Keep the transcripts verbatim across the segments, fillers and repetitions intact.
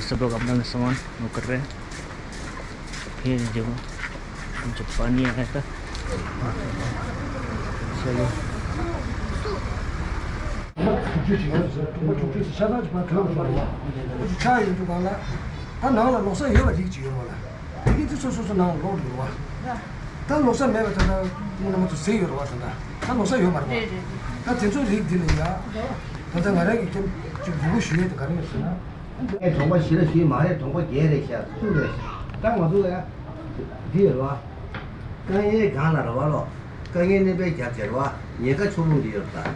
सब लोग अपना अपना सामान वो कर रहे हैं। ये देखो, जो पानी आया था। चलो। ད་ནང་ལ་ལོགས་ས་ཡོད་པ་རིགས་ཅིག་ཡོད་རེད་བ་ལ། དེ་གི་དེ་སོ་སོ་སོ་ནང་ལོག་འགྲོ་བ། ད་ལོགས་ས་མེད་པ་ད་ད་ཁོང་རྣམ་པ་ཚོ་ཟེར་ཡོད་རེད་བ། ད་ད་ལོགས་ས་ཡོད་མ་རེད་བ། ད་དེ་ཚོ་རིགས་འདི་ལ་ཡ། ད་ད་ང་རང་གི་ཁྱེད་ཅིག་འབུ་གུ་ཞུ་ཡས་དེ་ག་རེ་ཡོད་ཟེར་ན། ཨེ་གྲོང་པ་བཞི་ར་བཞི་མ་རེད། གྲོང་པ་བརྒྱད་རེད་ཤག་བཅུ་རེད་ཤག་ད་ང་ཚོ་ཡ། འདི་ཡོད་རེད་བ། དཀའ་ངལ་སྒང་ལ་རེད་བ་ལོ། དཀའ་ངལ་གནས་པའི་རྒྱབ་ཀྱི་རེད་བ། ཉེན་ཁ་ཕྱོགས་ལྷུང་འདི་ཡོད་རེད་ད།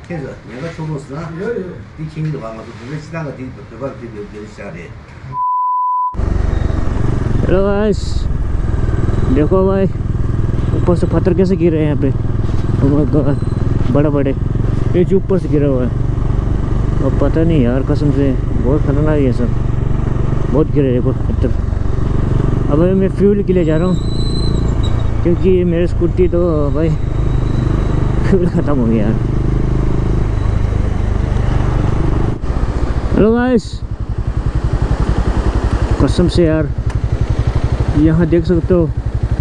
ཁྱེད་ཚོ་ཉེན་ཁ་ཕྱོགས་ལྷུང་ཟེར་ན། ཡོད་ཡོད། འདི་ཁྱེད་ཀྱི་རེད་བ། ང་ཚོ་བོད་པའི་སྤྱི་བཏང་ག་འདི་བོད་པ་འདི་འདི་འདི་ཤག་རེད། Hello guys, देखो भाई, ऊपर से पत्थर कैसे गिर रहे हैं यहाँ पे। Oh my God, बड़े बड़े, ये जो ऊपर से गिरा हुआ है। अब पता नहीं यार, कसम से बहुत खतरनाक है ये सब, बहुत गिरे देखो पत्थर। अब अभी मैं फ्यूल के लिए जा रहा हूँ, क्योंकि मेरी स्कूटी तो भाई फ्यूल ख़त्म हो गया यार। Hello guys, कसम से यार, यहाँ देख सकते हो,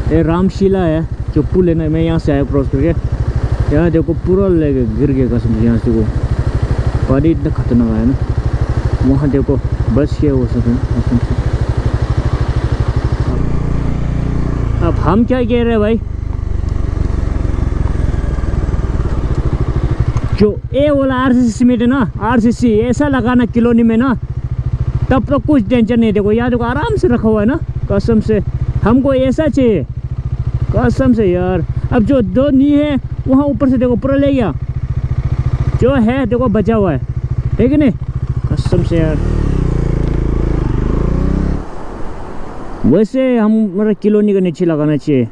ये रामशिला है, जो पुल है ना, मैं यहाँ से आया क्रॉस करके। यहाँ देखो, पूरा लेके गिर गया कसम से। यहाँ से देखो, पानी इतना खतरनाक है ना। वहाँ देखो, बस ये हो सके कसम से। अब हम क्या कह रहे हैं भाई, जो ये वाला आरसीसी सीमेंट है ना, आरसीसी ऐसा लगाना कॉलोनी में ना, तब तो कुछ टेंशन नहीं। देखो, यहाँ देखो, आराम से रखा हुआ है ना, कसम से। हमको ऐसा चाहिए, कसम से यार। अब जो दो नहीं है, वहाँ ऊपर से देखो, पूरा ले गया। जो है, देखो, बचा हुआ है, है कि नहीं? कसम से यार। वैसे हम, मतलब, कॉलोनी का नीचे लगाना चाहिए,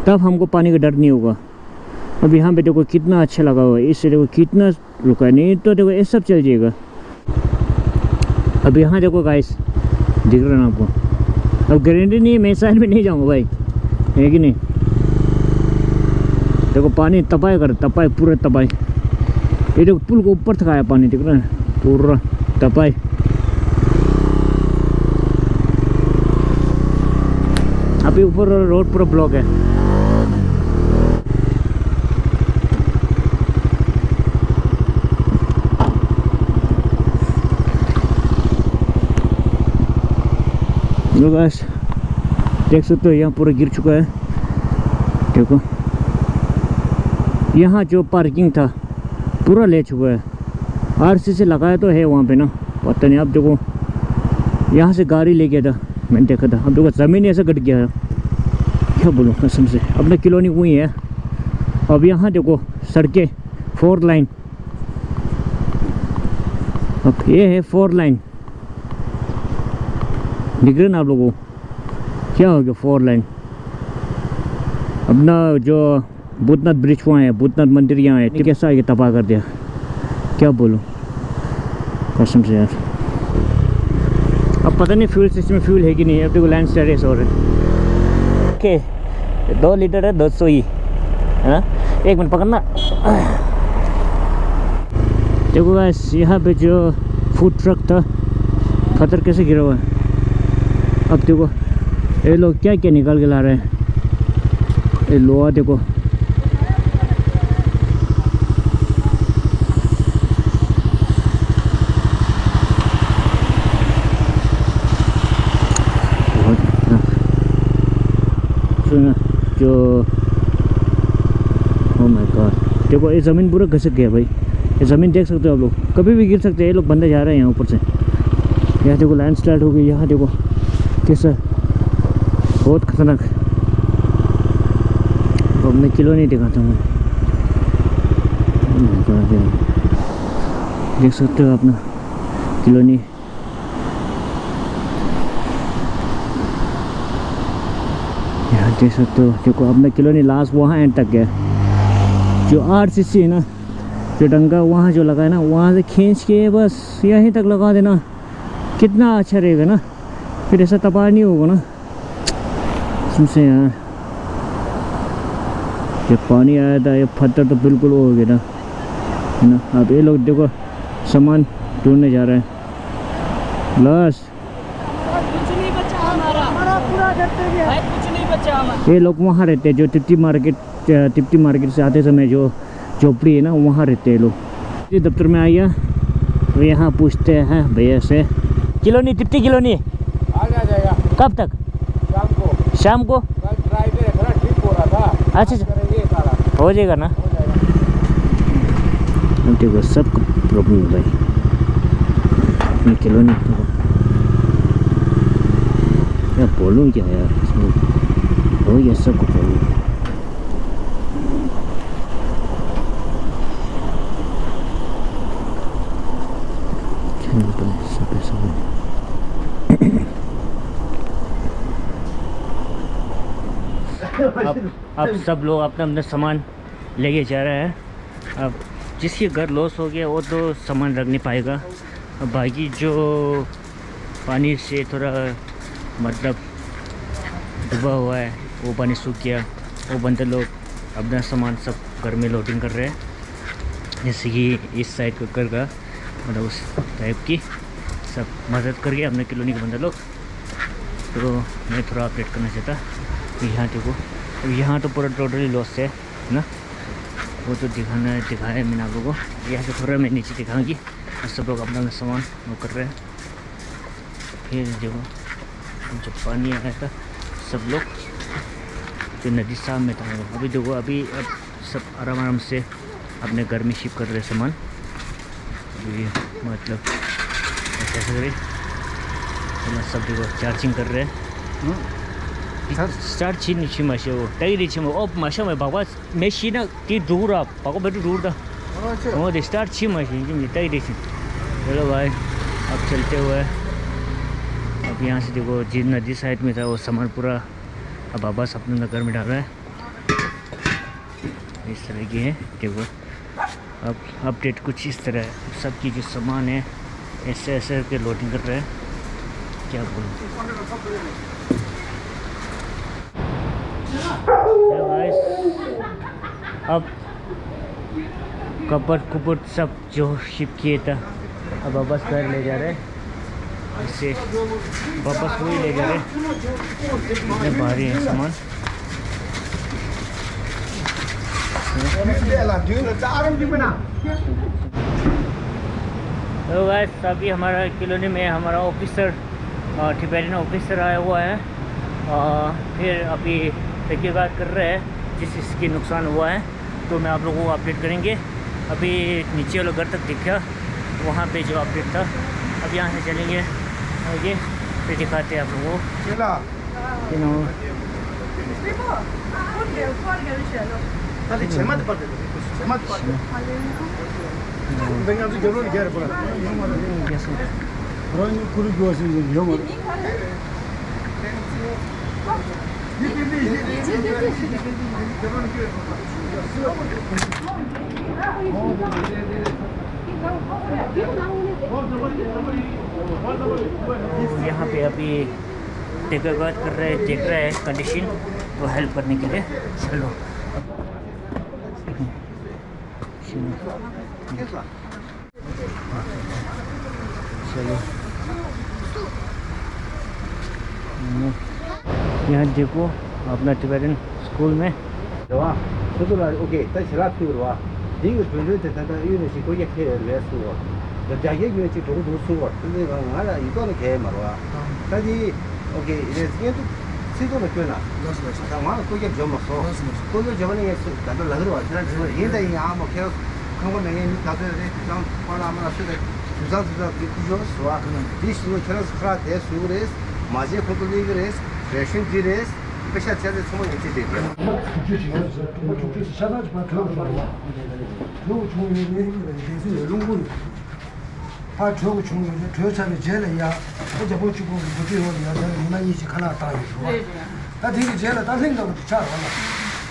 तब हमको पानी का डर नहीं होगा। अब यहाँ पे देखो कितना अच्छा लगा हुआ है, इससे देखो कितना रुका है, नहीं तो देखो ये सब चल जाएगा। अब यहाँ देखो गाइस, दिख रहा है ना आपको। अब गारंटी नहीं है, मैं साइड में नहीं जाऊँगा भाई, है कि नहीं? देखो पानी तबाही कर, तबाही, पूरा तबाही। ये देखो पुल को ऊपर तक आया पानी, दिख रहा है, पूरा तबाही। अभी ऊपर रोड पूरा ब्लॉक है। Hello guys, देख सकते हो यहाँ पूरा गिर चुका है। देखो, यहाँ जो पार्किंग था, पूरा ले चुका है। आरसीसी लगाया तो है वहाँ पे ना, पता नहीं। अब देखो, यहाँ से गाड़ी ले गया था, मैंने देखा था। अब देखो, ज़मीन ऐसा कट गया है, क्या बोलूँ कसम से। अपना कॉलोनी वही है। अब यहाँ देखो, सड़कें, फोर लाइन। अब ये है फोर लाइन, दिख रहे ना आप लोगों को? क्या हो गया फोर लाइन? अपना जो भूतनाथ ब्रिज वहाँ है, भूतनाथ मंदिर यहाँ है, ठीक है, कैसा ये तबाह कर दिया, क्या बोलूँ कसम से यार। अब पता नहीं फ्यूल सिस्टम में फ्यूल है कि नहीं है, अब देखो लैंडस्लाइड ऐसा हो रहा है। ओके, दो लीटर है, दो सौ ही है ना। एक मिनट पकड़ना। देखो गाइस, यहाँ पे जो फूड ट्रक था, पत्थर कैसे गिरा हुआ है। अब देखो, ये लोग क्या क्या निकाल के ला रहे हैं। ये लोहा देखो। बहुत, हाँ। सुनो, जो, Oh my God, देखो, ये ज़मीन पूरा खिसक गया भाई। ये ज़मीन देख सकते हो आप लोग, कभी भी गिर सकते हैं। ये लोग बंदे जा रहे हैं यहाँ ऊपर से। यहाँ देखो, लैंडस्लाइड हो गई। यहाँ देखो कैसा, बहुत खतरनाक। अब मैं कॉलोनी दिखाता हूँ मैं। Oh my God, देख सकते हो अपना कॉलोनी। यहाँ देख सकते हो, देखो अपना कॉलोनी लास्ट वहाँ एंड तक है। जो आरसीसी है ना, जो डंका वहाँ जो लगा है ना, वहाँ से खींच के बस यहीं तक लगा देना। कितना अच्छा रहेगा ना, फिर ऐसा तबाह नहीं होगा ना। सुनसे यार, ये पानी आया था, ये पत्थर तो बिल्कुल वो हो गया था, है ना। अब ये लोग देखो, सामान ढूंढने जा रहे हैं। लास्ट। कुछ नहीं बचा हमारा। हमारा पूरा घर पे भी है। भाई, कुछ नहीं बचा हमारा। ये लोग वहाँ रहते हैं, जो तिप्टी मार्केट, अ, तिप्टी मार्केट से आते समय जो झोपड़ी है ना, वहाँ रहते हैं लोग। ये दफ्तर में आइए, तो यहाँ पूछते हैं भैया से। कॉलोनी, तिप्टी कॉलोनी। आ जा, जाएगा। कब तक? शाम को। शाम को? कल ट्राई पे थोड़ा ठीक हो रहा था। अच्छा, अच्छा। करेंगे सारा। हो जाएगा ना? हो जाएगा। देखो, सबको प्रॉब्लम होता है। अपनी कॉलोनी को। क्या बोलूँ क्या यार, इसमें हो गया सबको प्रॉब्लम। अब, अब सब लोग अपना अपना सामान लेके जा रहे हैं। अब जिसके घर लॉस हो गया, वो तो सामान रख नहीं पाएगा। अब बाकी जो पानी से थोड़ा, मतलब, डूबा हुआ है, वो पानी सूख गया, वो बंदे लोग अपना सामान सब घर में लोडिंग कर रहे हैं। जैसे कि इस साइड का घर का, मतलब, उस टाइप की सब मदद करके अपने कॉलोनी के बंदे लोग। तो मैं थोड़ा अपडेट करना चाहता। तो यहाँ देखो, अब यहाँ तो पूरा टोटली लॉस है ना, वो तो दिखाना है, दिखाया मैंने आप लोगों को। यहाँ से थोड़ा मैं नीचे दिखाऊंगी। और सब लोग अपना अपना सामान वो कर रहे हैं। फिर देखो, जो पानी आया था, सब लोग जो नदी साफ में था। अभी देखो, अभी अब सब आराम आराम से अपने घर में शिफ्ट कर रहे हैं सामान। अभी, मतलब, ऐसे ऐसे करें, मतलब, सब देखो, चार्जिंग कर रहे हैं। हम्म। चार्ज। चार्ज छीन नहीं छीन माशे वो, टाइट ही छीन वो, ओ, माशा में बाबा, मैं शीना ती दूर आप, पाको बैठो दूर था। अच्छा। वो दे स्टार्ट छी मशीन की मिटाई दे छी। चलो भाई, अब चलते हुए, अब यहाँ से देखो, जिन नदी साइड में था, वो सामान पूरा अब वापस अपने घर में डाल रहा है। इस तरह की है, देखो। अब अपडेट कुछ इस तरह है, सबकी जो सामान है, ऐसे ऐसे करके लोडिंग कर रहे हैं, क्या बोलूँ। Hello guys, अब कपट कुपट सब जो शिप किए था, अब वापस घर ले जा रहे हैं। इसे वापस वही ले जा रहे हैं। इतने भारी है सामान। Hello guys, अभी हमारा कॉलोनी में हमारा ऑफिसर, टिबेटन ऑफिसर आया हुआ है। अ, फिर अभी तहकीकात कर रहे हैं जिस चीज़ की नुकसान हुआ है, तो मैं आप लोगों को अपडेट करेंगे। अभी नीचे वाला घर तक दिखा, वहाँ पे जो अपडेट था। अब यहाँ से चलेंगे आगे, फिर दिखाते हैं आप लोगों को। चला। You know. यहाँ पे अभी टेक ओवर कर रहे हैं, देख रहे हैं कंडीशन, तो हेल्प करने के लिए। चलो। चलो। यहाँ देखो, अपना टिबेटन स्कूल में। ད་ཚོ་ལ་ཨོ་ཀེ་ད་ཞལ་ལག་ཕུལ་རོ། འདི་གི་གྲོས་མཐུན་དེ་ད་ལྟ་གཡུ་ནས་ཞིག་ཀོ་ཡ་ཁེ་རེད་སུ་བ། ད་རྒྱ་སྐད་གི་ཅིག་གྲོགས་འདུག་སུ་བ། ད་འདི་ང་ང་ལ་ཡིག་ཐོག་ནས་གས་མ་རོ། ད་འདི་ཨོ་ཀེ་རེད། སྙན་ཐོ་ཚིག་ཐོག་ནས་བཀོད་ན། ལགས་སོ་ལགས་སོ། ད་ང་ལ་ཀོ་ཡ་འཇོག་མ་སོང་། ལགས་སོ་ལགས་སོ། ཀོ་ཡ་འཇོག་ནས་ངས་སུ་ད་ལྟ་ལག་རེད་བ། ཁྱེད་རང་ཞུ་བ་ཡིན། ད་ཡིན་ཨ་མོ་ཁྱེད་རང་ཁང་པ་མེད་མཁན་མི་ག་ཚོད་རེད། ཁྱེད་རང་པ་ལ་མ་ལ་སུ་རེད། དུས་སང་དུས་སང་དེ་ཁུ་ཞོར་སུ་བ། དེ་བཞིན་ཁྱེད་རང་ཁ་དེ་སུ་རེད། མ་བྱས་ཁོ་ཚོ་ལེན་གི་རེད། རེ་ཤན་འདི་རེད། པེ་ཤ་ཆ་ཚེ་ཚང་མ་ཡིན་ཚེ་དེ་རེད། དྲུག་ཅུ་ཅིག་ཡོད་ཟེར། དྲུག་ཅུ་ཆ་ཚང་ཅིག་ཕར་བྲོས་བྱུང་བ། བྲོས་བྱུང་ཡོད་ནི་ཡིན་པ་ཡིན། དེ་ཚོ་ཡོད་རླུང་བུ་ཡོད། ཕར་བྲོས་བྱུང་ཡོད་ནི་བྲོས་ཚར་བའི་རྗེས་ལ་ཡ། ཨ་རྒྱ་ཕོ་གཅིག་པོ་གི་འགོ་ཁྲིད་ཡོད་ལ་ཡ། དེ་ལ་ཉི་མ་གཉིས་ཅིག་ཁ་ལག་བཏང་ཡོད་ཟེར་བ། རེད་རེད། ད་དེ་གི་རྗེས་ལ་ད་ལྷིང་འདྲ་པོ་ཅིག་ཆགས་ཡོད་ལ།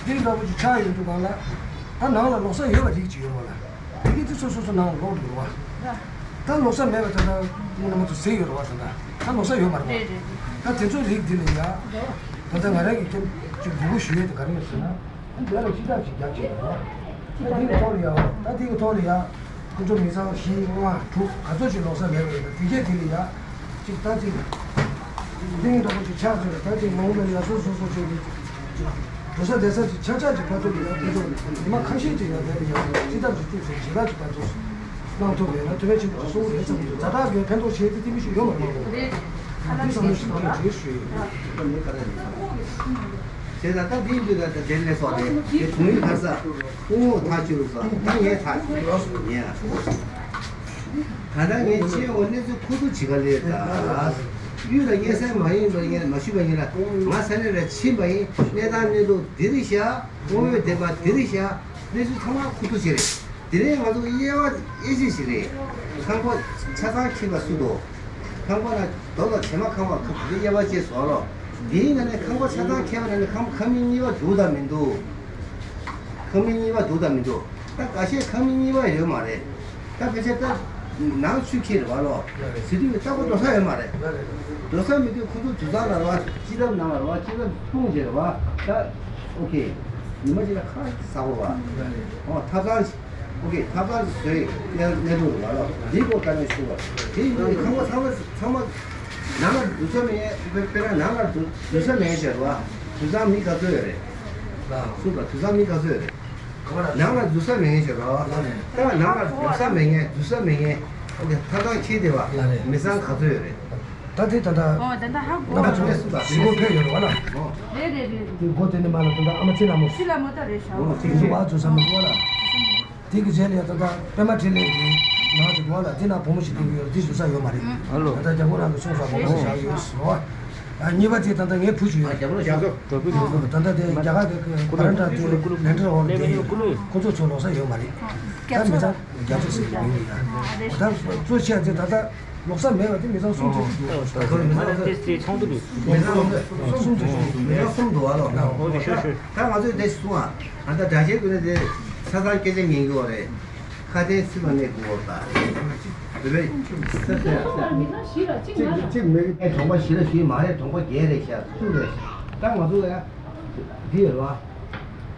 ལྷིང་འདྲ་པོ་ཅིག་ཆགས་ཡོད་དུས་གང་ལ། ད་ནང་ལ་ལོག་ས་ཡོད་པ་རིགས་ཅིག་ཡོད་རེད་བ་ལ། དེ་གི་དེ་སོ་སོ་སོ་ནང་ལོག་འགྲོ་བ། ད་ལོག་ས་མེད་པ་ད་ལྟ་སྔོན་མ་ཚོ་ཟེར་ཡོད་རེད་བ། ད་ལྟ་ད་ལོག་ས་ཡོད་མ་རེད་བ། རེད་རེད། ད་དེ་ཚོ་རིགས་འདི་ལ་ཡ། ད་ལྟ་ང་རང་གི་ཁྱེད་ཅིག་འབོད་སྐུལ་ཞུ་ཡས་དེ་ག་རེ་ཡིན་ཟེར་ན། འདི་ལ་ཅི་ཐབས་ཅིག་རྒྱབ་ཅིག་རེད་བ། ད་འདི་གི་ཐོག་ལ་ཡ་ད་འདི་གི་ཐོག་ལ་ཡ་ཁོ་ཚོ་མི་ཚང་བཞི་ལྔ་དྲུག་ག་ཚོད་ཅིག་ལོག་ས་མེད་པ་ཡིན་ན་དེ་གས་དེ་ལ་ཡ་ཅིག་ད་ཅིག་འདི་གི་འདྲ་པོ་ཅིག་ཆགས་ཚོད་ད་ཅིག་མ་འོངས་པའི་ཡ་སོ་སོ་སོ་ཅིག་གི་འགྲོ་ས་བསྡད་ས་ཅིག་ཆགས་ཆགས་ཅིག་ཕར་ཚུར་ལ་ཡ་ཁོ་ཚོ་ཉི་མ་ཁ་ཤས་ཅིག་ཡ་དེ་ལ་ཡ་ཅི་ཐབས་ཅིག་བཙུགས་ཟེར་ཇི་ལྟར་ཅིག་ཕར་ཚུར་གནང་ཐུབ་པ་ཡིན་ན་དོན་ཆེན་པོ་ཅིག་གསོག་གི་རེད་བསམ་གྱི་འདུག་ཛ་དྲག་གི་ཕན་ཐོགས་བྱེད་དེ་དེ་མི་ཞིག་ཡོད་མ་རེད་པ། རེད། ཁ་ལག་འདི་བསམ་བློ་ཞིག་བཏང་ནས་བྲིས་ཞུས་ཡོད། དེ་ལ་ད་འདི་འདི་ལ་ད་དེ་ལས་སོགས་རེད་དེ་དུང་ཡིག་ཁ་ས་སྐུ་ངོ་ཐག་ཆོད་རུ་ས་ད་ངས་ཐག་ཆོད་ཡོད་ངས། ད་ལྟ་ངས་ཅི་ཡོང་གནས་ཚུལ་ཁུ་ཐུ་ཇི་ག་ལས་ད་གཡུ་ལ་སྙན་སེང་མ་ཡིན་པ་ཡིན་མ་ཞུས་པ་ཡིན་ལ་ང་ས་གནས་ལ་ཕྱིན་པ་ཡིན། གནས་སྟངས་གནས་ལུགས་འདི་རེད་ཤག་དངོས་ཡོད་བདེན་པ་འདི་རེད་ཤག་གནས་ཚུལ་ཚང་མ་ཁུ་ཐུ་བྱས་རེད། དེ་རིང་ང་ཚོ་དབྱེ་བ་དབྱེ་གཞི་ཞིག་རེད། ཁང་པ་ཆ་ཚང་ཁྱེར་བ་སུ་འདུག་ཁང་པ་ན་རྡོ་དང་བྱེ་མ་ཁང་བ་ཁ་དེ་དབྱེ་བ་ཕྱེ་བཟོ་རོགས། དེའི་ནང་ནས་ཁང་པ་ཆ་ཚང་ཁྱེར་བ་ནང་ནས་ཁང་པ་ཁང་མིག་གཉིས་པ་འདུག་དང་མི་འདུག་ཁང་མིག་གཉིས་པ་འདུག་དང་མི་འདུག་ད་འགའ་ཤས་ཁང་མིག་གཉིས་པ་ཡོད་མ་རེད། ད་ཕལ་ཆེར་ད་ནང་ཆུ་ཁྱེར་རེད་བ་ལོ། ཟེར་དུས་ལྟ་སྐོར་འགྲོ་ས་ཡོད་མ་རེད། འགྲོ་ས་མེད་དུས་ཁོ་ཚོ་དུས་ཚང་ལ་རེད་བ། སྤྱི་ཐབ་ནང་ལ་རེད་བ། སྤྱི་ཐབ་སྤུངས་བྱས་རེད་བ། ད་ཨོ་ཁེ། ཉི་མ་གཅིག་ལ་ཁ་ཟ་དགོས་བ། ཨོ་ཐབ་ཚང་ཨོ་ཁེ་ཐབ་ཚང་བཟོས་གནས་གནས་ཐུབ་རེད་བ་ལོ། འདིའི་སྐོར་དཀའ་ངལ་ཞུ་བ། དེ་ཡིན་དུས་ཁང་པ་ཚང་མ་ཚང་མ་ནང་ལ་འཛུལ་ས་མེད། དཔེར་ན་ནང་ལ་འཛུལ་འཛུལ་ས་མེད་ཟེར་བ། དུས་ཚང་མི་ག་ཚོད་ཡོད་རེད། སུ་ལ་དུས་ཚང་མི་ག་ཚོད་ཡོད་རེད། ནང་ལ་འཛུལ་ས་མེད་ངེས་བྱེད་རོགས། ལགས་རེད། ད་ནང་ལ་འཛུལ་ས་མེད་ངེས་འཛུལ་ས་མེད་ངེས། ཨོ་ཁེ་ཐབ་ཚང་ཁྱེར་བསྡད་པ། ལགས་རེད། མི་ཚང་ག་ཚོད་ཡོད་རེད། ད་དེ་ད་ལྟ། ཨོ་ད་ལྟ་ཧ་གོ། རྣམ་པ་ཚོ་ལས་སུ་དང་རི་མོ་ཕེབས་ཡོད་རེད་བ་ལ། རེད་རེད་རེད། དེ་སྒོ་དེ་ནས་མ་ལ་ད་ལྟ་ཨ་མ་ཚེ་ལྷ་མོ། ཚེ་ལྷ་མོ་ད་རེད་ཤག་དེ་གི་བ་འཛུལ་ས་མི་འདུག་བ་ལ། དེ་གི་རྗེས་ལ་ཡ་ད་ལྟ་པད་མ་འཕྲིན་ལས་ཀྱི་ནང་དུ་འདུག་བ་ལ། དེ་ན་བུ་མོ་ཞིག་སྡོད་ཀྱི་ཡོད་རེད། དེ་འཛུལ་ས་ཡོད་མ་རེད། ཨ་ལོ། ད་ལྟ་རྒྱ་སྒོ་རང་གི་ཚོང་ས་བུ་མོ་ཞིག་བཞག་ཡོད་ཟེར་བ། ཨ་གཉིས་པ་དེ་ད་ལྟ་ངའི་བུ་ཞིག་ཡོད། རྒྱ་བོད་རྒྱ་བོད། ད་ལྟ་དེ་རྒྱ་གར་དེ་ཀོ་རན་ཊིན་དུ་ལན་ཌར་འོག་ལ་བསྡད་ཡོད། ཁོ་ཚོ་ཚོ་ལོག་ས་ཡོད་མ་རེད། ད་མི་ཚང་རྒྱ་མཚོ་ཟེར་གྱི་མིང་ཡིན་ཡ། ད་གཙོ་ཆེ་དེ་ད་ལྟ་ལོག་ས་མེད་པ་དེ་མི་ཚང་གསུམ་ཙམ་ཅིག་འདུག་ད་ཁོ་མི་ཚང་ཚོ་དེ་ཚོང་དུ་འདུག་མི་ཚང་གསུམ་ཙམ་ཅིག་འདུག་མི་ཚང་གསུམ་འདུག་བ་ལོ། ད་ང་ཚོས་དེ་གསུང་ཨ། ད་ལྟ་འདྲ་ཆེ་ཀུན་ནས་དེ་ས་ཚང་སྐད་ཆ་ཉན་གྱི་ཡོད་རེད། ཁ་དན་སི་མ་ནས་གོ་བ། བེ་བེ། ས་ས་ས། གཅིག་གཅིག་མེད། ཨེ་གྲོང་པ་བཞི་ལ་བཞི་མ་རེད། གྲོང་པ་བརྒྱད་རེད་ཤག་གསུམ་རེད། ད་ང་ཚོ་ཡ་འདི་ཡོད་རེད་བ།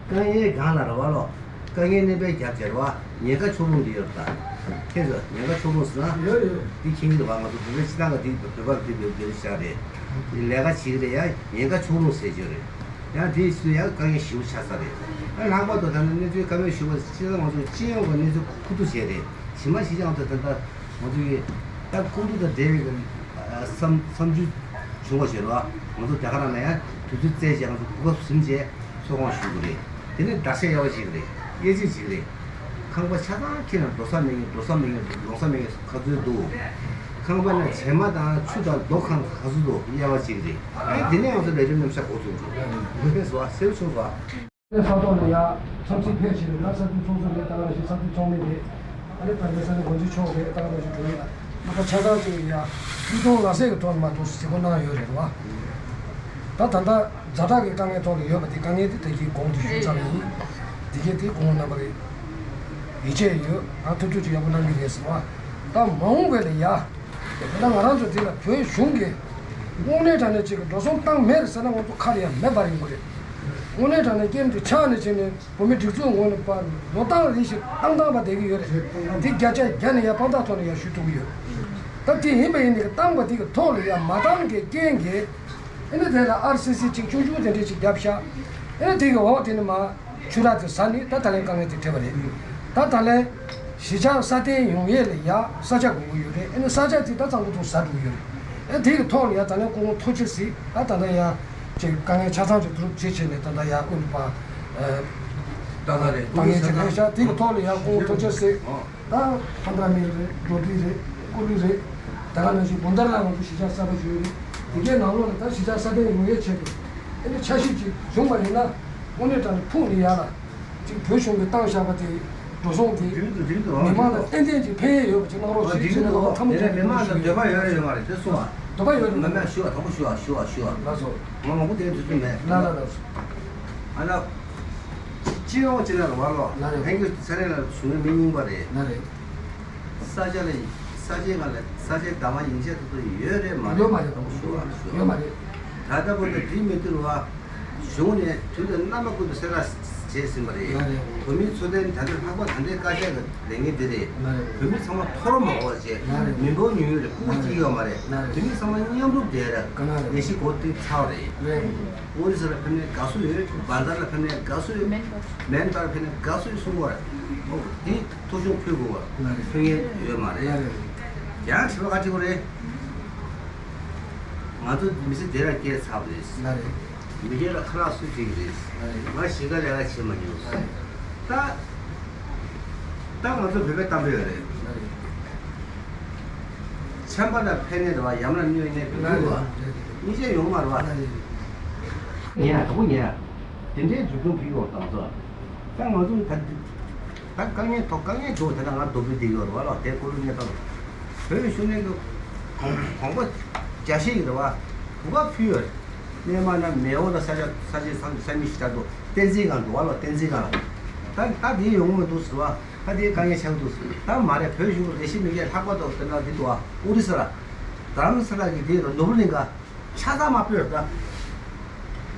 དཀའ་ངལ་སྒང་ལ་རེད་བ་ལོ། དཀའ་ངལ་གནོད་པའི་རྒྱབ་ཀྱི་རེད་བ། ཉེན་ཁ་ཕྱོགས་ལྷུང་འདི་ཡོད་རེད་ད། ཁྱེད་ཚོ་ཉེན་ཁ་ཕྱོགས་ལྷུང་ཟེར་ན། ཡོད་ཡོད། འདི་མཁྱེན་གྱི་རེད་བ། ང་ཚོ་བོད་པའི་སྤྱི་བཏང་ག་འདི་བོད་པ་འདི་བོད་འདི་ཤག་རེད། ལས་ཀ་བྱེད་ཀྱི་རེད་ཡ། ཉེན་ཁ་ཕྱོགས་ལྷུང་ཟེར་གྱི་རེད། ཡང་དེའི་ཕྱིར་ཡང་དཀའ་ངལ་ཞེ་པོ་ཆགས་ས་རེད། ཡང་ལྷག་པར་དུ་ད་ནི་གནས་ཚུལ་བཀའ་མོལ་ཞུ་བ་སྤྱི་ཚོགས་ང་ཚོ་སྤྱི་ཡོངས་ཀྱི་གནས་ཚུལ་ཁུ་བསྡུ་བྱས་ཏེ་ཇི་མ་ཞིག་ཀྱང་ད་ད་ང་ཚོ་ཡི་ད་ཁུངས་གཏུག་དང་འབྲེལ་བའི་གི་བསམ་བསམ་ཚུལ་བྱུང་བ་ཞིག་རེད་བ། ང་ཚོ་རྒྱ་གར་ནང་ཡང་དུས་ཚོད་བཙལ་བྱས་ང་ཚོ་གོ་སྐབས་ཟིན་བྱས་ཚོགས་ཁང་ཞུ་གི་རེད། དེ་ནས་བརྡར་ཤ་ཡག་པོ་ཞིག་རེད། དབྱེ་འབྱེད་ཅིག་རེད། ཁང་པ་ཆ་ཚང་ཁྱེར་ན་འགྲོ་ས་མེད་མཁན་འགྲོ་ས་མེད་མཁན་ལོང་ས་མེད་མཁན་ག་ཚོད་འདུག་ཁང་པ་ན་བྱེ་མ་དང་ཆུ་དང་རྡོ་གང་ག་ཚོད་འདུག་དབྱེ་བ་ཅིག་རེད། ཨ་ནི་དེ་ནས་ང་ཚོ་ལས་རིམ་རྣམ་གཞག་འགོ་ཚུགས་འགྲོ། མི་ཕན་སོ་ཨ་སེར་ཆུང་སོ་ཨ། ས་ཐོག་ལ་ཡ་འཚམས་གཟིགས་ཕེབས་ཕྱིན་ན་ས་འཐུས་ཚོགས་གཙོ་རེད། ད་ག་ནང་བཞིན་ས་འཐུས་ཚོགས་མི་རེད། ཨ་ནི་བར་མའི་ས་གནས་འགོ་འཛིན་མཆོག་རེད། ད་ག་ནང་བཞིན་དྲུང་ཡིག་ལ་ཁ་ཆ་ཚང་གཅིག་ཡ་ཡིད་གཏོང་ལག་ཟེར་གྱི་ཐོག་ནས་མ་གཏོགས་གཟིགས་སྐོར་གནང་ཡོད་རེད་བ། ད་ད་ལྟ་ཛ་དྲག་གི་དཀའ་ངལ་ཐོག་ལ་ཡོད་པ་དེ་དཀའ་ངལ་དེ་ད་གིན་གོང་དུ་ཞུས་ཚར་བ་ཡིན། དེ་གས་དེ་གོང་རྣམ་པ་རེད། ཡིད་ཆེས་ཡོད། ང་ཐུབ་ཐུབ་ཅིག་ཡག་པོ་གནང་གི་རེད་ཟེར་བ། ད་མ་འོངས་པ་ལ་ཡ། ད་ང་རང་ཚོ་འདི་ལ་བོད་གཞུང་གིས་དངོས་གནས་དྲང་གནས་ཅིག་གི་འགྲོ་སོང་བཏང་མེད་ཟེར་ན་ང་ཚོ་ཁ་ལ་ཡང་མེད་པ་ཡིན་དགོས་རེད། དངོས་གནས་དྲང་གནས་སྐྱེས་དེ་ཆགས་ནས་བྱས་ནས་བོད་མི་སྒྲིག་འཛུགས་ངོས་ནས་པ་ལོ་བཏང་རེ་ཞིག་བཏང་བཏང་པ་བསྡད་ཀྱི་ཡོད་རེད། འདི་བརྒྱ་ཆ་བརྒྱ་ནས་ཡང་དཔང་རྟགས་ཐོག་ནས་ཡང་ཞུ་ཐུབ་ཀྱི་ཡོད། ད་དེ་ཡིན་པ་ཡིན་ནའི་བཏང་པ་དེ་གི་ཐོག་ལ་ཡང་མ་བཏང་གི་རྐྱེན་གྱིས་ཨེ་ནི་དེ་ལ་ཨར་སི་སི་ཅིག་ཆུང་ཆུང་དེ་འདྲས་ཅིག་བརྒྱབ་ཤག་ཨེ་ནི་དེ་གི་འོག་དེ་ནི་མ། ཆུ་རགས་དེ་ཟ་ནས་ད་ད་ལན་དཀའ་ངལ་དེ་འཕྲད་པ་རེད། ད་ད་ལན་གཞིས་ཆགས་སྲ་བརྟན་ཡོང་ཡས་ལ་ཡ་ས་ཆ་དགོས་ཀྱི་ཡོད་རེད། ཨ་ནི་ས་ཆ་དེ་ད་གཙང་པོ་ཐོག་ཟ་འགྲོ་གི་ཡོད་རེད། ཨ་དེ་གི་ཐོག་ལ་ཡ་ད་ལན་སྐུ་ངོ་ཐུགས་རྗེ་གཟིགས། ད་ད་ལྟ་ཡ་ཅིག་དཀའ་ངལ་ཆ་ཚང་ཅིག་བསྡུ་རུབ་བྱེད་བྱས་ནས་ད་ལྟ་ཡ་དབུས་པ་ད་ད་རེད། དཀའ་ངལ་ཅིག་རེད་ཤག་དེ་གི་ཐོག་ལ་ཡ་སྐུ་ངོ་ཐུགས་རྗེ་གཟིགས། ད་ཕན་ཐ་མི་རེད། འགྲོ་དུས་རེད། ཀོ་ལི་རེད། ད་ག་ནང་བཞིན་བུན་དར་ལ་ང་ཚོ་གཞིས་ཆགས་གསར་པ་ཞིག་ཡོད་རེད། དེ་གའི་ནང་ལོགས་ལ་ད་གཞིས་ཆགས་སྲ་བརྟན་ཡོང་ཡས་ཆེད་དུ་ཨ་ནི་འཆར་གཞི་ཅིག་བྱུང་བ་ཡིན་ན་དངོས་གནས་དྲང་གནས་ཕུགས་ནས་ཡར་ལ་ཅིག་བོད་གཞུང་གིས་བཏང་བཞག་པ་དེ་འགྲོ་སོང་དེ་མི་མང་ལ་ཏན་ཏན་ཅིག་ཕན་ཡས་ཡོད་པ་ཅིག་གནང་རོགས་ཞེས་བྱས་ནས་ང་ཚོ་ཐབས་མོ་གཅིག་གི་འདོད་པ་ཡོད་རེད་ཡོད་མ་རེད་དེ་གསུང་བ། འདོད་པ་ཡོད་རེད། མ་མ་ཞུ་བ་དང་པོ་ཞུ་བ་ཞུ་བ་ཞུ་བ། ལགས་སོ། ང་མང་པོ་དེ་དུས་ཚོད་མེད། ལ་ལ་ལགས་སོ། ཨ་ལ། སྤྱི་ཡོངས་ཅི་ལ་རེད་བ་ལོ། ལ་རེད། ཕན་གྱི་ཚན་རིག་ལ་བྱུང་བའི་མི་རྙིང་པ་རེད། ལ་རེད། ས་ཆ་ལ་ས་ཆའི་ནང་ལ་ས་ཆའི་བདག་དབང་ཡིན་ཆེད་དུ་ཡོད་རེད་མ་རེད། ཡོད་མ་རེད། དང་པོ་ཞུ་བ་ཞུ་བ། ཡོད་མ་རེད། ད་ལྟ་བར་དུ་དེ་མི་བཏུལ་བ། གཞུང་ནས་དུས་དང་རྣམ་པ་ཀུན་ཏུ་སེ་ར་ བྱས་ཟིན་པ་རེད། ལགས་རེད། བོད་མིའི་འཚོ་རྟེན་ད་ལྟ་ལྷག་པར་ད་ལྟའི་བཀའ་ཤག་གི་ལས་འགན་འདི་རེད། ལགས་རེད། བོད་མི་ཚང་མ་མཐོ་རིམ་མ་དགོས་བྱས། ལགས་རེད། མི་འབོར་ཉུང་ཉུང་རེད། ཕྲུ་གུ་གཅིག་ཡོད་མ་རེད། ལགས་རེད། བོད་མི་ཚང་མ་མཉམ་རུབ་བསྡད་ར། ག་ན་རེད། ལས་གཞི་འགོ་བཙུགས་ཚར་བ་རེད། རེད། ཨོ་རི་ས་ལ་ཕེབས་ནས་དགའ་བསུ་ཡོད། བྷན་དྷ་ར་ལ་ཕེབས་ནས་དགའ་བསུ་ཡོད། མན་དྷ་ར་ཕེབས་ནས་དགའ་བསུ་ཡོད་གསུང་གི་ཡོད་རེད། ཨོ་འདི་ཐུགས་གཞུང་ཕུལ་དགོས་པ། ལགས་རེད། ཕུལ་མཁན་ཡོད་མ་རེད། ལགས་རེད། ཡང་དྲི་བ་ག་ཅིག་རེད། ང་ཚོ་མི་ཚེ་འདི་ལ་སྐྱེལ་ཚར་བ་རེད། ལགས་རེད། མི་སྒེར་ལ་ཁ་ལག་སུས་སྤྲད་ཀྱི་རེད། ལགས་རེད། ང་གཞིས་ཀ་ལས་ཀ་བྱེད་མ་མྱོང་། ལགས་རེད། ད་ད་ང་ཚོ་བོད་པའི་གཏམ་དཔེ་ཡོད་རེད། ལགས་རེད། ཆམ་པ་ལ་ཕན་ནས་རེད་བ། ཡམས་ལ་གནོད་ནས་བུད་འགྲོ་བ། ལགས་རེད། གཉིས་ཆ་ཡོང་མ་རེད་བ། ལགས་རེད། ཉན་ཡ་དོ་པོ་ཉན་ཡ། དེ་འདྲའི་འཛུགས་སྐྱོང་ཕུལ་ཡོང་དང་ཚོ། ད་ང་ཚོ་ད་ད་དཀའ་ངལ་ཐོག་དཀའ་ངལ་འདུག་ད་ལྟ་ང་རྡོ་སྦིས་བསྡད་ཡོད་རེད་བ་ལོ། དེ་ཀོ་ལུ་གནས་སྟངས། བོད་ཀྱི་གཞོན་ནུ་གི་གོང་གོང་པོ་རྒྱ་ཤེས་ཡིན་རེད་བ། གོ་སྐབས་ཕུལ་ཡོད། སྣེ་མ་ན་མེའོ་ལ་ས་ཆ་ས་ཆའི་ས་ས་མི་ཞིག་ཆགས་འདུག་བསྟན་འཛིན་སྒང་འདུག་བ་ལོ། བསྟན་འཛིན་སྒང་ལ། ད་ད་དེ་ཡོང་གི་མི་འདུག་ཟེར་བ། ད་དེ་དཀའ་ངལ་ཆགས་འདུག་ཟེར། ད་མ་རེད། བོད་གཞུང་གི་ལས་བྱེད་མི་སྒེར་ལྷག་པར་དུ་དེ་ན་འདི་འདུག་བ། ཨོ་རི་ས་ར། རྡ་རམ་ས་ལ་གི་དེ་ནོར་བུ་གླིང་ག་ཆ་ཚང་མ་སྤོས་རེད་ད།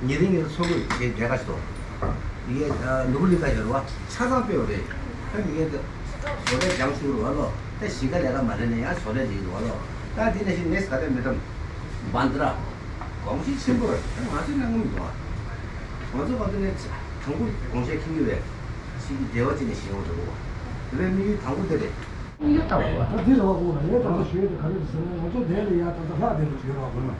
ཉེ་རིང་ངེད་ཚོ་ཚོགས་འདུ་བྱེད་མཁན་ག་ཞིག་འདུག་ཡིན་གྱི་ནོར་བུ་གླིང་ག་ཡོད་རེད་བ། ཆ་ཚང་སྤོས་པ་རེད། ད་ཡིན་གྱི་བཟོ་ལས་སྦྱང་ཞུ་རེད་བ་ལོ། ད་གཞིས་ཀ་ལས་ཀ་མ་རེད་ན་ཡང་བཟོ་ལས་རེད་རེད་བ་ལོ། ད་དེ་ནང་བཞིན་ནེ་སི་ག་དེ་མི་འདྲ་བན་དྷ་ར། གོང་ཞིག་ཆེན་པོ་རེད། ད་ང་ཚོའི་གནང་གི་མི་འདུག་བ། ང་ཚོ་ག་དུས་ནས་དང་པོ་དགོངས་བཞེས་ཁྱེར་གྱི་བས། ཕྱི་གི་བདེ་བ་ཅན་ནས་བཞེངས་པ་རེད་བ། དེ་བས་དམིགས་ཡུལ་དང་པོ་དེ་རེད། ད་འདི་རེད་བ། ཁོང་ལ་ངས་ད་ལྟ་ཞུ་ཡས་དེ་ག་རེ་རེད་ཟེར་ན། ང་ཚོ་དེ་ལ་ཡ་ད་ལྟ་ལྷག་བསྡད་པ་ཞིག་ཡོད་རེད་བ། ཁོང་ལ་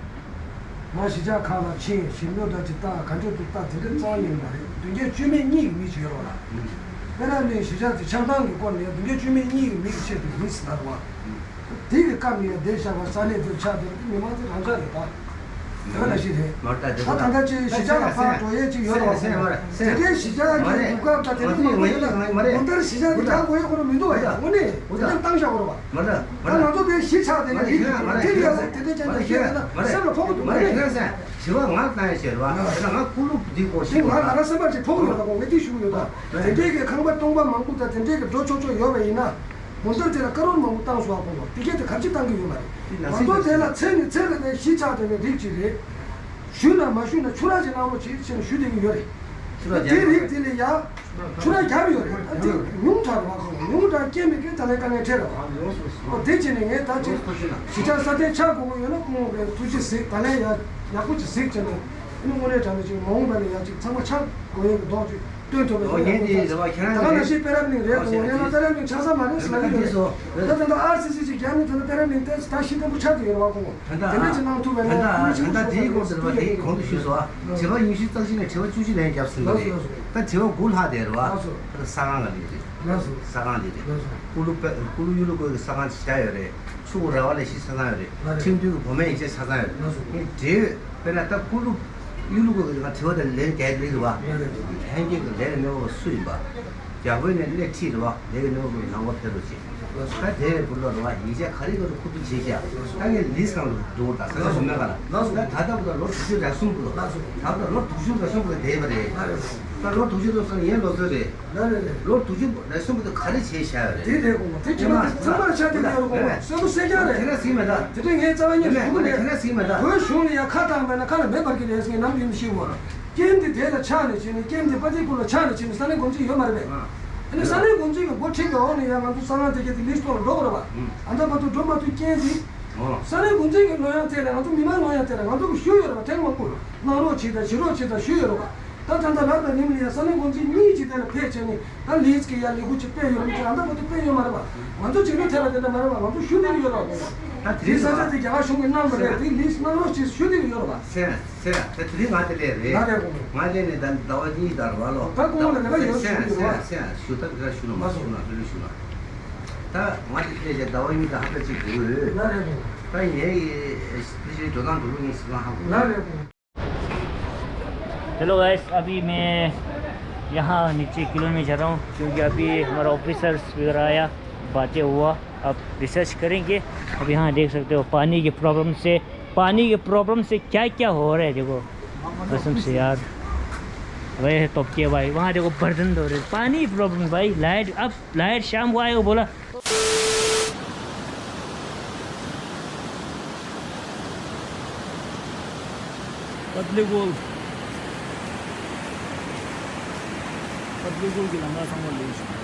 ང་གཞིས་ཆགས་ཁག་ལ་ཕྱིན། ཞིབ་འཇུག་འདྲ་ཅིག་བལྟ། ག་འདྲ་འདུག་བལྟ། དེ་འདྲ་རྩ་བ་ཉིད་ནས་མ་རེད། བདུན་བརྒྱད་བཅུ་མེད་གཉིས་ཀྱི་མི་ཞིག་ཡོད་རེད་བ་ལ། དཔེར་ན་ནི་གཞིས་ཆགས་དེ་ཆགས་སྟངས་ཀྱི་སྐོར་ནས་བདུན་བརྒྱད་བཅུ་མེད་གཉིས་ཀྱི་མི་གི་ཆེད་དུ་མི་ཟེར་བ། དེ་གི་སྐབས་ནས་བསྡད་བཞག་པ་ས་གནས་དེར་ཆགས་བསྡད་པ་དེ་མི་མང་ཚོ་རང་ཆགས་རེད་ད། དེ་ག་ལ་ཞིག་རེད། མར་ལྟ་དེ་ད་ད་ལྟ་ཅིག་གཞིས་ཆགས་ལ་ཕར་འགྲོ་ཡས་ཅིག་ཡོད་རེད་བ། དེ་འདྲའི་གཞིས་ཆགས་ཀྱི་རྒྱལ་ཁབ་ད་དེ་འདྲ་མང་པོ་ཡོད་ན་གང་ལྟར་གཞིས་ཆགས་དེ་རྒྱག་དགོས་ཡ་ཁོ་རང་མི་འདུག་བ། ཡ་དངོས་གནས་དེ་འདྲ་བཏང་བཞག་དགོས་རེད་བ། ད་ང་ཚོ་དེ་གཞིས་ཆགས་དེ་ནས་རིགས་དེ་འདྲ་ཡ་དེ་འདྲ་ཅན་དེ་ཤེས་ན་སེམས་ལ་ཕོག་གི་འདུག་ག་ནས། ཞི་བ་ང་བཏང་ཡ་ཞེས་རེད་བ། དེ་ལ་ང་ཀུ་ལུ་འདི་སྐོར་ཞིག་ང་ང་རང་སེམས་པ་ཅིག་ཕོག་གི་ཡོད་ད། ཁོང་ངས་དེ་ཞུ་གི་ཡོད་ད། དེ་འདྲའི་གི་ཁང་པ་སྟོང་པ་མང་པོ་ད་དེ་འདྲའི་གི་འགྲོ་ཆོག་ཆོག་ཡོད་པ་ཡིན་ན། མོ་ཊ་དེ་ལ་ཀ་རོར་མང་པོ་བཏང་སོང་བ། ཁོང་ལ་དེ་གས་དེ་ག་རེ་བྱེད་བཏང་གི་ཡོད་མ་རེད། ང་ཚོ་དེ་ལ་ཚེ་ནས་ཚེ་རིང་ནས་གཞིས་ཆགས་དེ་བའི་རིགས་ཅིག་རེད། ཞུས་ན་མ་ཞུས་ན་ཆུ་རགས་ཅིག་གནང་རོགས་བྱེད་ཅེས་ཞུ་བསྡད་ཀྱི་ཡོད་རེད། ཆུ་རགས་དེ་རིགས་དེ་ལ་ཡ་ཆུ་རགས་བརྒྱབ་ཡོད་རེད། ད་དེ་ཉུང་དྲགས་རེད་བ། ཁོང་ཉུང་དྲགས་སྐྱེས་མེད་མཁན་ད་ལན་དཀའ་ངལ་འཕྲད་རེད་བ། ཨོ་དེ་བྱས་ནས་ངས་ད་ཅིག་གཞིས་ཆགས་སྲ་བརྟན་ཆགས་དགོས་ཀྱི་ཡོད་ན་ཁོང་གི་ཐུགས་རྗེ་གཟིགས། ད་ལན་ཡ་ཡག་པོ་ཅིག་གཟིགས་བྱས་ནས་ཨ་ནི་དངོས་གནས་དྲང་གནས་ཅིག་མ་འོངས་པ་ལ་ཡ་ཅིག་ཚང་མ་ཆགས་དགོས་ཡོད་ཀྱི་མདོག་ཅིག་སྟོན་ཐུབ་པའི། ཨོ་ངས་འདི་རེ་བ་ཁྱེད་རང་ད་ག་ནང་བཞིན་པེ་རབ་གླིང་རེད་དོ། ངས་ན་པེ་རབ་གླིང་ཆགས་ས་མ་རེད་ཟེར་ལབ་ཀྱི་རེད། ད་ད་ལྟ་ཨར་སི་སི་ཅིག་རྒྱབ་ནས་ད་ལྟ་པེ་རབ་གླིང་ཏོག་ཙམ་ད་ཤི་ཐན་པོ་ཆགས་བསྡད་ཡོད་རེད་བ། ཁོང་ད་ལྟ་དེ་འདྲ་ཅིག་གནང་ཐུབ་པ་ན་ད་ལྟ་ད་ལྟ་དེའི་སྐོར་དུ་རེད་བ། དེའི་གོང་དུ་ཞུས་སོང་ཨ། དྲི་བ་ཉི་ཤུ་རྩ་གཅིག་ནས་དྲི་བ་བཅུ་གཅིག་ལན་བརྒྱབ་ཟིན་པ་རེད། ད་དྲི་བ་དགུ་ལྷག་དེ་རེད་བ། ད་ལྟ་ས་ཁང་ལ་ལས་རེད། ས་ཁང་ལས་རེད། ཀུ་ལུ་པེ་ཀུ་ལུ་གཡུ་ལུ་ཀོའི་ས་ཁང་ཆ་ཡོད་རེད། ཆུ་བོ་ར་བ་ལས་གཞི་ཆ་ཚང་ཡོད་རེད། ཁྲིམས་མཐུན་གྱི་བོད་སྨན་ཡིག་ཆ་ཆ་ཚང་ཡོད་རེད། ངས་འབྲེལ་ཡོད་དཔེར་ན་ད་ཀུ་ལུ་གཡུ་ལུ་ཀོ་གི་ང་དྲི་བ་དེ་ལན་རྒྱག་གི་རེད་བ། ལྷན་རྒྱས་ཀྱི་ལས་ཀ་གནང་བ་སུ་ཡིན་པ། རྒྱ་བོད་ནས་སླེབས་ཁྲིད་རེད་བ། ལས་ཀ་གནང་བ་ནང་པ་ཕེབས་རོགས་བྱེད། ད་དེ་རེད་བུ་ལོ་རེད་བ། ཡིག་ཆ་ག་རེ་ག་རེ་ཁུ་བསྡུ་བྱེད་ཤག་ད་ངས་ལིས་སྒང་ལ་འགྲོ་ད་ས་ཆ་སུ་མེད་ག་ལ། ད་ད་ལྟ་བུ་ད་ལོ་དྲུག་ཅུ་རེ་གསུམ་བུ་ལོ། ད་ལྟ་ལོ་དྲུག་ཅུ་རེ་གསུམ་བུ་ལ་བསྡད་པ་རེད། ད་ལོ་དྲུག་ཅུ་རེ་གསུམ་ངའི་ལོ་ཚོད་རེད། ལ་རེད་རེད། ལོ་དྲུག་ཅུ་རེ་གསུམ་དུ་ག་རེ་བྱས་བཞག་ཡོད་རེད། དེ་རེད་གོང་མ་དེ་ཁྱེད་མ་དེ་ཚང་མར་ཆ་དེ་ཡོད་རེད་གོང་མ་གསལ་པོ་གསལ་རྐྱང་རེད། དེ་འདྲ་ཟིན་མེད་ད། དེ་འདྲ་ངས་རྩ་བ་ཉིད་ཞུ་གི་མེད། དེ་འདྲ་ཟིན་མེད་ད། བོད་གཞུང་ལ་ཡང་ཁ་བཏང་མེད་ན་ཁ་ལ་མེ་འབར་གི་རེད་ཟེར་ནམ་ཡིན་ཤེས་བོ། ཀེམ་དེ་དེ་ལ་ཆགས་ནས་བྱས་ནས་ཀེམ་དེ་པ་ཏི་ཀུ་ལ་ཆགས་ནས་བྱས་ནས་ས་གནས་འགོ་འཛིན་ཡོད་མ་རེད་པས། ཨ་ནི་ས་གནས་འགོ་འཛིན་གྱི་འགོ་ཁྲིད་ཀྱི་འོག་ནས་ཡང་ང་ཚོ་ས་ཁང་དེ་གས་དེ་ལིས་ཐོག་ལ་འགྲོ་དགོས་རེད་པ། ཨ་ད་མ་ཐུག་འགྲོ་མ་ཐུག་རྐྱེན་གྱིས། ས་གནས་འགོ་འཛིན་གྱི་ལོ་ཡང་ཐད་ལ་ང་ཚོ་མི་མང་ལོ་ཡང་ཐད་ལ་ང་ཚོ་གི་ཞུ་ཡོད་རེད་པ། ཐེངས་མང་པོ་གནང་རོགས་བྱེད་དང་བྱེད་རོགས་བྱེད་དང་ཞུ་ཡོད་རེད་པ། ད་ད་ལྟ་རབ་དང་རིམ་ལ་ཡང་ས་གནས་འགོ་འཛིན་གཉིས་ཀྱིས་དེ་ལ་ཕེབས་བྱས་ནས་ད་ལིས་ཀྱི་ཡ་ལས་ཁུངས་ཅིག་སྤེལ་ཡོད་མི་ཅིག་ཨ་ད་བར་དུ་སྤེལ་ཡོད་མ་རེད་པ། ང་ཚོ་བྱེད་ལུགས་དེ་ལ་དེ་འདྲ་མ་རེད་པ། ང་ཚོ་ཞུ་བསྡད་ཀྱི་ཡོད་རེད་པ། ད་དེ་ས་ཆ་དེ་རྒྱ་གར་གཞུང་གིས་གནང་བ་རེད། དེ་ལིས་གནང་རོགས་ཅེས་ཞུ་བསྡད་ཀྱི་ཡོད་རེད་པ། སེ་སེ་ད་དེ་རིང་ང་དེ་ལས་རེད། ང་རེད་གོང་མ། ང་ལས་ནས་ད་ཟླ་བ་གཉིས་ད་རེད་པ་ལོ། ད་གོང་མ་ལ་ལས་ཀ་ཡོད་ཞུ་གི་ཡོད་རེད་པ། སེ་ཞུ་ད་ག་ཞུ་ན་མ་ཞུ་ན་ལྷོད་ལྷོད་ཞུ་ན། ད་ང་དེ་ལས་ཀྱི་ཟླ་བ་གཉིས་ད་ཧ་ད་ཅིག་འགྲོ་གི་ཡོད། ད་ངའི་དེ་ཞིག་འགྲོ་སྟངས་འགྲོ་ལུགས་ངས་སྲིད་ཁང་ཧ་གོ། ང་རེད་གོང་མ། हेलो गाइस, अभी मैं यहाँ नीचे किलो में जा रहा हूँ क्योंकि अभी हमारा ऑफिसर्स वगैरह आया, बातें हुआ, अब रिसर्च करेंगे। अब यहाँ देख सकते हो पानी के प्रॉब्लम से, पानी के प्रॉब्लम से क्या क्या हो रहा है देखो, कसम से यार। वही है तोपके भाई, वहाँ देखो बर्तन धो रहे, पानी प्रॉब्लम भाई। लाइट, अब लाइट शाम को आएगा बोला। पतली गोल। གློ་བུར་གྱི་ལམ་ཁ་ཚང་མ་ལེགས་ཤིང་